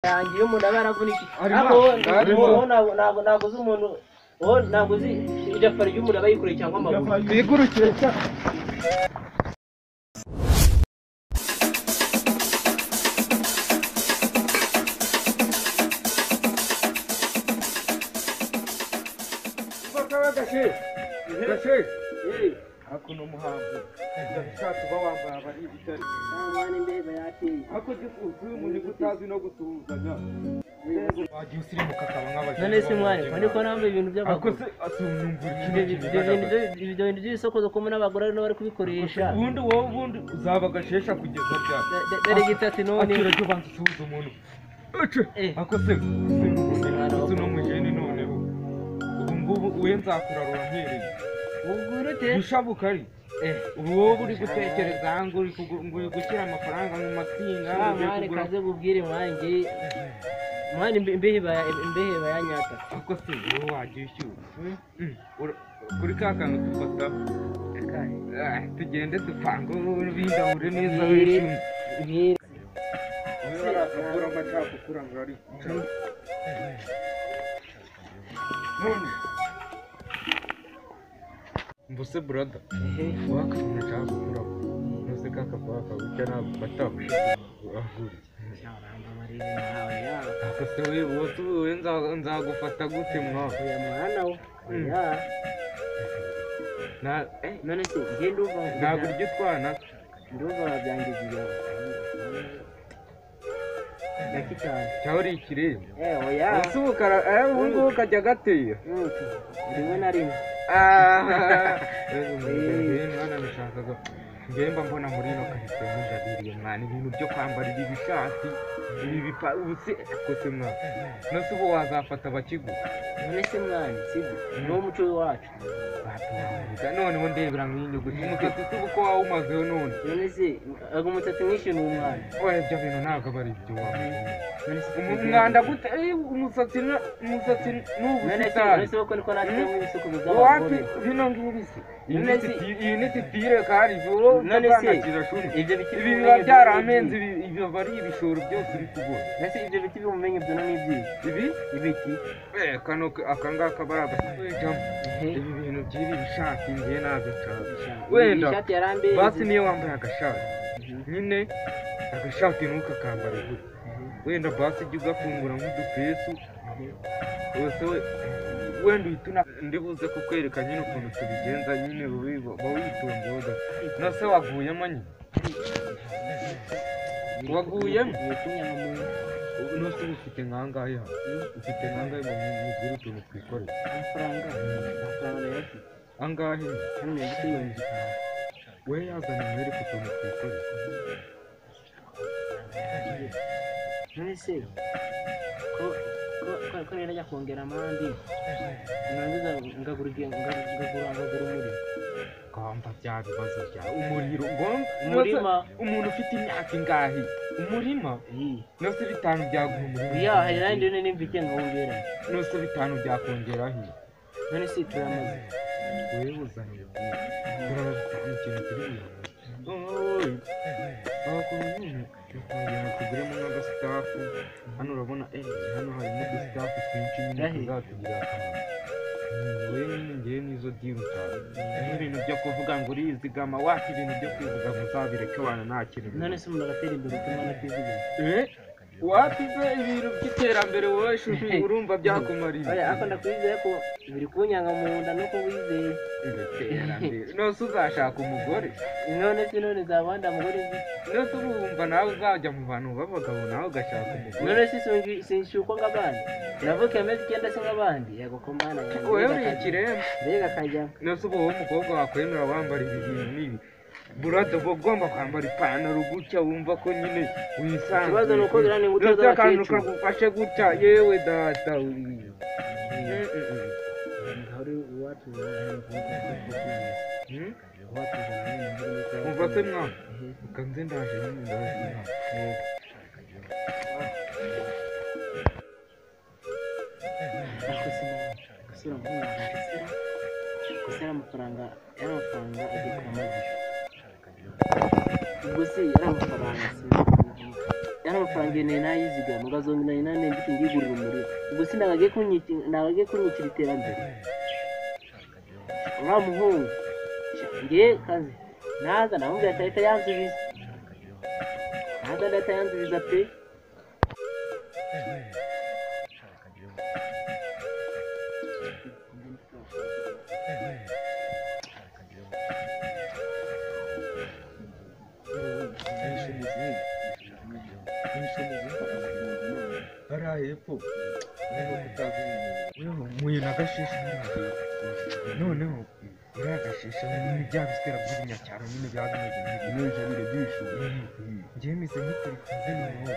Yangiye umuntu aba yaravunitse. Ariko ntabwo uzi umuntu, ntabwo uzi ijafari ry'umuntu aba yikoreye cyangwa amaguru. Twigurukire. Hakuno muhango ndabishatse uba wambaye abari ibitari ariko uyu muntu utazi no gusuhuzanya wagiye usirimuka akaba nk'abajura. None se mwana niko nambaye ibintu by'abagore, ibyo bintu by'ibisokozo ko n'abagore ari bari kubikoresha. Ubundi wowe ubundi uzaba agashesha kugeza ryari? Dore gitati none akira cyo banza usuhuza umuntu. Ako se uzi no mujene noneho ubu ngubu we nzakurarura mpereye ubwo bishabuka ari ubu wowe uri gutekereza ngo uri gushyira amafaranga mu matsinda. Mwana kaze gubwire mwange mwana imbehe bayanyata. Ako se wowe wagiye ushyuha kuri ka kantu dufata tugende dupanga bindahure neza wishimye. Mbuse brada wakantu nshaka gukuraho nuse kakava kagucya nagufata ahuriye. Ako se we wowe nzagufata gute mwa? Oya mwana we oya na none se nge ndumva ntabwo urya utwana ndumva byangiza ibyawe gake cyane cyangwa uri ikiremba. Oya ese ubu ubu ngubu kajya gateye rimwe na rimwe. Mwana nashakaga ngemba mbona muri ino karitsiye mujabiriye mwana ibintu byo kwambara ibi bishati ibi bipa ubu se kose mwana nose ubu wazafata abakiguha. None se mwana sibyo ni wo muco wacu. Noneho ndebera nk'inyuguti umusatsi se ubu ko wawumazeho none. None se umusatsi mwinshi ni umwana. Oya ibyo bintu ntabwo aba ari ibyo wamenya. Umwanda gute umusatsi umusatsi ni ubusitani. None se ko niko natwe ibisuko by'abagore. Bino ngibi se iyi ni sitire kandi wowe none se ibyo biti ibi biba byaramenze ibi aba ari ibishoro byose uri kubona. None se ibyo biti bimumenye ibyo ni ibyiza. Ibi ibiti kano aka ngaka bari agakwejamo ibi bintu by'ibi bishati ngiye ntabyo nshaka. Wenda basi niyo wambaye agashati nyine agashati ntukakambare gutya wenda basi ujye ugafungura nk'udupesu wese wenda uhita ndibuze kukwereka nyine ukuntu tubigenza nyine uba witonzeho gato. Nose waguyemo nyine waguyemo nose uba ufite nkangahe hano ufite nkangahe ngo mugure utuntu twikorera amafaranga ndayafite angahe hano ndayafite 5,000. We yazana mwereke utuntu twikorera. None se ko ko rero ajya kongera amandi nangiza ngagura umuriro ngomba bya bibazo bya umuriro umurima umuntu ufite imyaka ingahe umurima nose 5 byaguha umurima ya hari nandi nini mfite ngongera nose 5 byakongera he. None se turamaze wewe uzana turaba 5 ikintu turi buyamuze tuguremo nk'agasitafu hano urabona hano harimo udusitafu twinshi nyine tuzatugirira akamaro. Wowe nyine ngewe nizo diru cyane n'ibintu byo kuvuga ngo urizigama waka ibintu byo kwizigama uzabireke wana nta kintu. None se umuntu agatera imbere utuma anatizigama wapize ibintu by'iterambere wowe shuti urumva byakumariye. Oya ako ndakwizeye ko biri kunyanga mu nda nuko wizeye iterambere. Nose uzashaka umugore. None se none nzabanda mugore nzi. Nose ubu wumva nawe uzajya mu bantu b'abagabo nawe ugashaka umugore. None se sinshuko nk'abandi navukiye amezi 9 se nk'abandi yego ko mana yanjye wowe uri ikiremba mbega akajya. Nose ubu wowe umukobwa wakwemera wambara ibi bintu n'ibi burada uba ugomba kwambara ipantaro gutya wumva ko nyine wisanzuye. Ikibazo ni uko biriya ni ingutu z'abakecuru. Kagufashe gutya yewe data umva se mwana ukanze ndaje nyine ndaje amafaranga y'amafaranga agiye kuba ubwo se yari amafaranga yari amafaranga Ngeneye nayizigama ngazonga nane mfite ngigurira umuriro. Ubwo sinagagiye kunyikira kunyikira iterambere. Uriya muhungu ngiye kazi naza namubwira ati ahita yansubiza. Naza ndahita yansubiza pe. Hariya hepfo niba kutazi ibintu muye na gashisha noneho iriya gashisha ni bya bisera by'ibinyacyaro nyine biba bimeze nk'ibintu by'ibishura. Ngewe meze nk'iturikunze noneho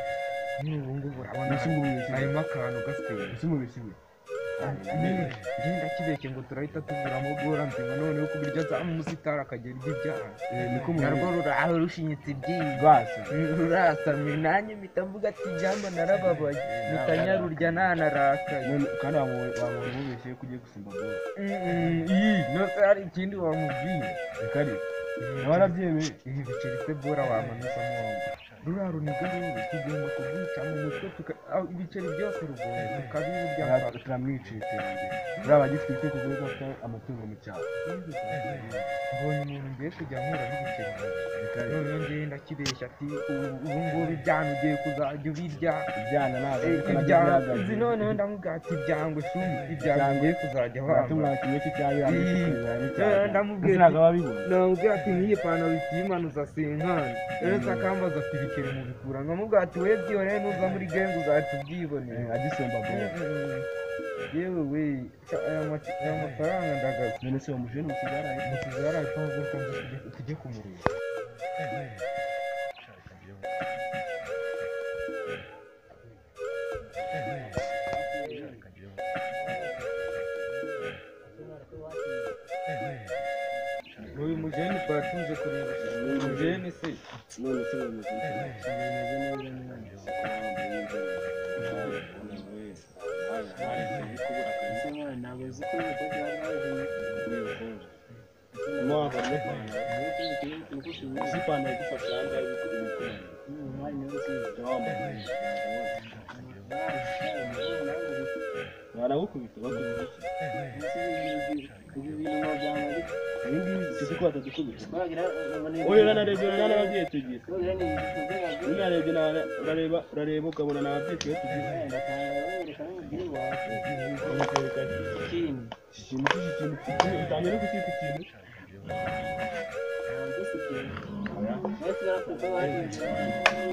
nyine ubu ngubu urabona harimo akantu gaseye. Ngewe ndakibeshye ngo turahita tuguramo bora nzima noneho ku buryo azamu umusitari akagera ibyaha. Narwo ruraho rushinyitse ibyinyo rurasamye nanjye mpita mvuga ati jyamba narababaye mpita nyarurya nanarakaye. Kandi wamubona umubeshye ko ugiye gusimba bora. Iyi nose hari ikindi wamubwiye. Reka reka nawe arabyemeye. Ibi biceri se bora wamanuzamo wambaye ruriya runiga rero tugomba kurwica mu mutwe ibiceri byose rugomba tukabirya. Turamwiciye iterambere. Ruriya aba agifite ibitekerezo yuko afite amatungo mu cyaro. Mbonye umuntu ngiye kujya nkura n'ibiceri noneho ngewe ndakibeshya ati ubu ngubu ibyana ugiye kuzajya ubirya. Ibyana ntabwo izi noneho ndamubwira ati ibyangwe shumi ibyangwe ngiye kuzajya wambara. Kimwe cy'icyayi ndamubwira ati nk'iyi pantaro itimanuza sinkana rero akambaza ati ibiceri mubikura nkamubwira ati we byihorere nuza muri gengi uzahita ubyibonera. Agisomba bora. Yewe we aya mafaranga ndagaze. None se wamujene musigaraye? Musigaraye twavuga ngo tujye kumureba. Uyu mujene twatunze kureba. Mujene se. None se bameze baragukubita bakubita iki ibi ngibi si ko batadukubita. Oya narebye n'ababyeyi tugira unarebye urareba urareba ukabona ni ababyeyi twe tugira ikintu ikintu utangira no kucyita ikintu.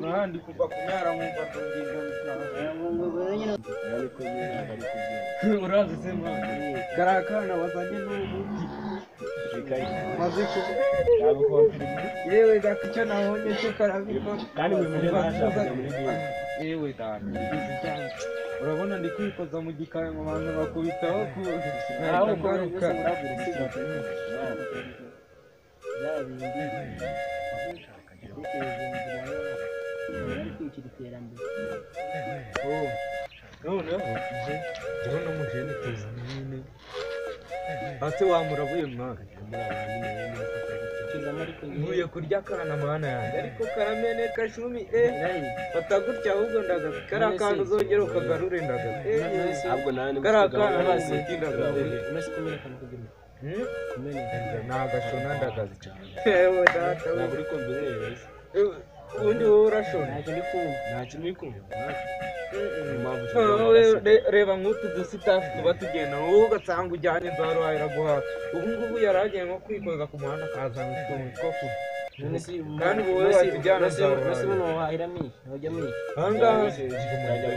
Nahandi kuva kunyara nkumva ndongera. Urazi se mwana kariya kana wazanye n'umuti yewe gaka icyo nabonye cyo karabikora. Kandi buri mujyi ntashaka kujya muri bisi. Yewe data urabona ndi kwikoza mu gikari ngo abantu bakubitaho ku ngaruka. Noneho njyewe n'umujene tuzana nyine hasi wamurabuye mwana. Ntuye kurya akana mana yanjye ariko karameneka shumi fata gutya ahubwo ndagaze kariya kantu uzongera ukagarure ndagaze kariya kana n'umuti ndagaze ni agashona ndagaze yewe data ntabwo uri kumva irebe ubundi wowe urashona Ntacyo ndi kumva. Ntacyo ndi kumva. Reba nk'utu dusitafu tuba tugenda wowe ugasanga ujyanye inzara iraguhaha. Ubu ngubu yari agiye nko kwikoza ku muhanda akazana utuntu two kurya. Kandi wowe watujyana nzara ahangaha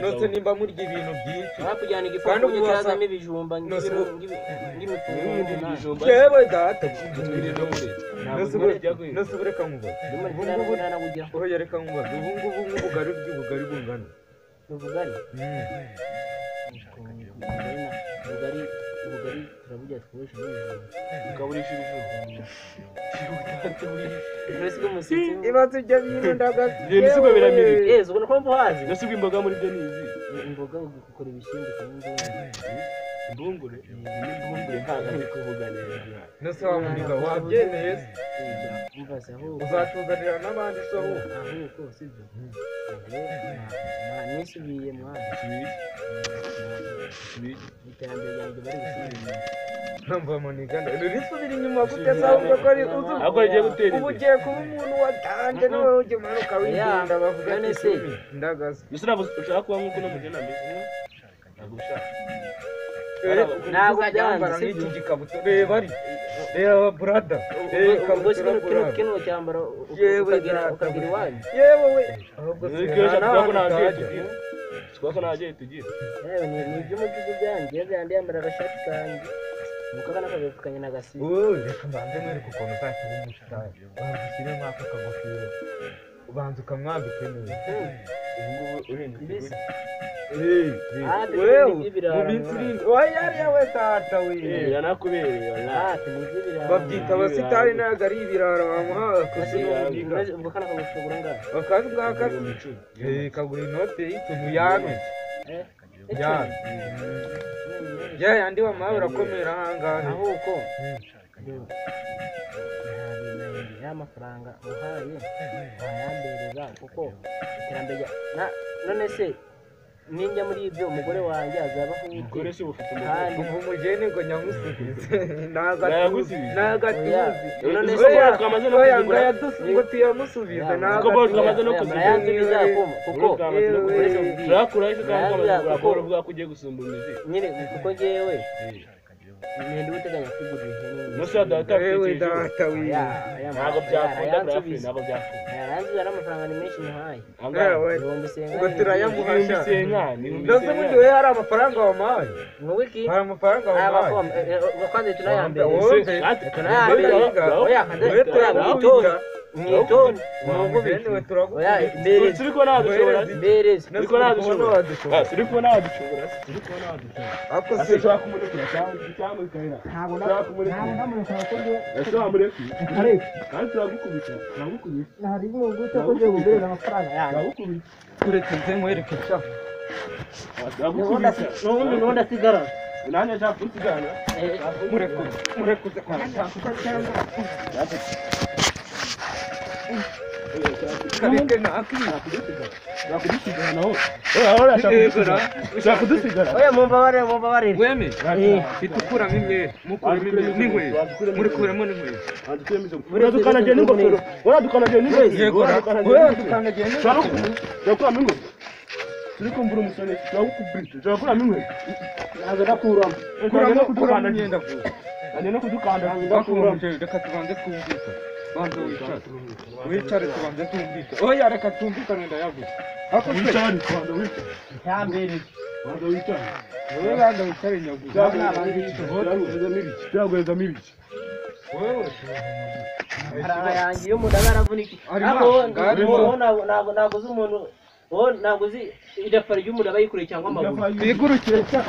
nose nimba murya ibintu byinshi wakujyana Kandi igifuku ubu kirazamo ibijumba ng'imifungo. Yewe data nose ubu reka nkubaze ubu ngubu oya reka nkubaze ubu ngubu nk'ubugari bw'ubugari bungana ubugari ubugari ubugari turaburya tukoresha n'ibijumba ukaburisha ibijumba. Uretse ko umushyitsi Ibaze ibyo bintu ndagaze. Ibyo bisigo biramirika. Yezu ubona ko mbuhazi Mbese ubwo imboga muri byo ni izi imboga ukora ibishyimbo cyangwa imboga. Imbungure n'imbungure ntabwo ari kuvuga neza. Nose wa muniga wabyemeye se? Umva se ahubwo. Uzatuzanira n'abandi se ahubwo. Ahubwo sibyo. Nisubiye mwana. Iterambere ryanjye bari gusubira inyuma. Ntumva muniga risubira inyuma gute se ahubwo ko ari uzu. Ahubwo rigiye gutera Ubu imbere. ugiye kuba umuntu watanje niwe ujya umanuka wigenda bavuga None ati se. "Cumi, ndagaze." Mbese ntabwo ushaka kuba nk'uko uno mugeni ameze? Ntabwo ushaka. Ntabwo Uzajya wambara byanze, nk'iki sibyo? gikabutura reba ari reba brother reba Ubwo se ikabutura kino brother. kino cyambaro Yewe ukagira data ukagira we. iwanyu. Yewe we ahubwo se Niko nta ushaka ko n'ahantu nta babyeyi utajya. tugira. Siko ko nta babyeyi tugira. Yewe ni iby'umucucu byanjye iyo byandi yambara agashati kanjye. Nuko aka nakagapfukanye na gasiba. Wowe reka mbanze mwereke ukuntu uzahita uba umusitari. Banza ushyiremo aka kagofero, ubanza ukamwambike neza. Ubu ngubu uhindutse Mbese. gutya. Ah, Wewe ni iby'ibirara, mu minsi mwana. iri imbere oya ariya we tata we. Biranakubereye wallahi. Ah, ni iby'ibirara. Babyita abasitari ntabwo ari ibirara bamuha kuzi n'umuniga. Mbese ubwo kana kagofero ugura angahe? Akazi ngaka 10,000. Kagura inote y'icumi yame. Eh? Yame. Ya yandi wamuhaye urakomera ahangaha. Ahubwo ya mafaranga uhaye wayambereza kuko iterambere none se ninjya muri ibyo umugore wanjye azaba Umugore ahubwe se uba ufite umugore. kandi Ubu umugeni ngo nyamusubize. Nayagusubiza. Nagatuzi. None se Oya, twamaze no oya, kuzigura. ngo tuyamusubize Kuko boro twamaze no kuzigura. murayansubiza kuko Twamaze no Yewe. kuzigura. Turakura ese kandi twamaze kugura Kuko- boro uvuga ko ugiye gusumba imizi. nyine kuko njyewe nenda ubuteganya kwigurira ihene. Nose ya data Yewe abitekereje. data we. Ntabwo byakunda Brafre, ntabwo byakunda. Yaransubiza n'amafaranga ni menshi muhaye. Angahe? Yewe. Ibihumbi senga. Ngo turayamuha Ibihumbi sha. senga, ni ibihumbi Ndetse ubundi senga. we hari amafaranga wamuhaye? Wowe ki? Hari amafaranga wamuhaye? Kwanza tunayambere. Wowe Oya, Wowe turagukubita. Mwitoni. Mwugubita. Oya, Turagukubita. mbereze. Turi kubona wadushobora. Mbereze. Turi kubona wadushobora. wadushobora. Ah, turi kubona wadushobora. Turi kubona wadushobora. Ariko Ase se ushobora kumurekura cyangwa ukahera. Ntabwo Ushobora kumurekura. ndamureka kuko njye Ese wamurekuye? Kandi turagukubita. Turagukubita. nari mwuguta ko ngiye kuguhereza amafaranga yanjye. Turagukubita. kuretse nze nkwereke sha. Turagukubita. N'ubundi n'ubundi asigara. Nanjye nshaka kusigana. Murekuze. Murekuze. Kareke nakwiye. Ushaka nawe. Oya, oya, ushaka kudusigara. Oya mumbabarire mumbabarire. Weme. Hita ukuramo imyenda. Mukuremo imyenda n'inkweto. Murikuremo n'inkweto. Uradukanagiye n'ingofero. Uradukanagiye n'ingofero. Yego. Uradukanagiye Wowe n'ingofero. wadukandagiye Ushobora n'inkweto. gukuramo inkweto. Turi kumvura umusore. Turagukubita. Ushobora gukuramo inkweto. Ntabwo ndakuramo. Kuramo kuramo imyenda vuba. Nanjye no kudukandagira. Ndakuramo. Reka tubanze twumvikane. Banza wicare. Wicare tubanze twumvikane. Oya reka twumvikane ndayaguze. Ariko se Wicare, banza wicare. Ntambereye. Banza wicare. wowe banza wicare nyaguze. Turaguherezamo ibiki. Turaguherezamo ibiki. Wowe Amafaranga yanjye iyo umuntu aba aravunika. Arimo, arimo. Ntabwo uzi umuntu wowe ntabwo uzi idafari ry'umuntu aba yikoreye cyangwa amabuye. Twigurukire sha.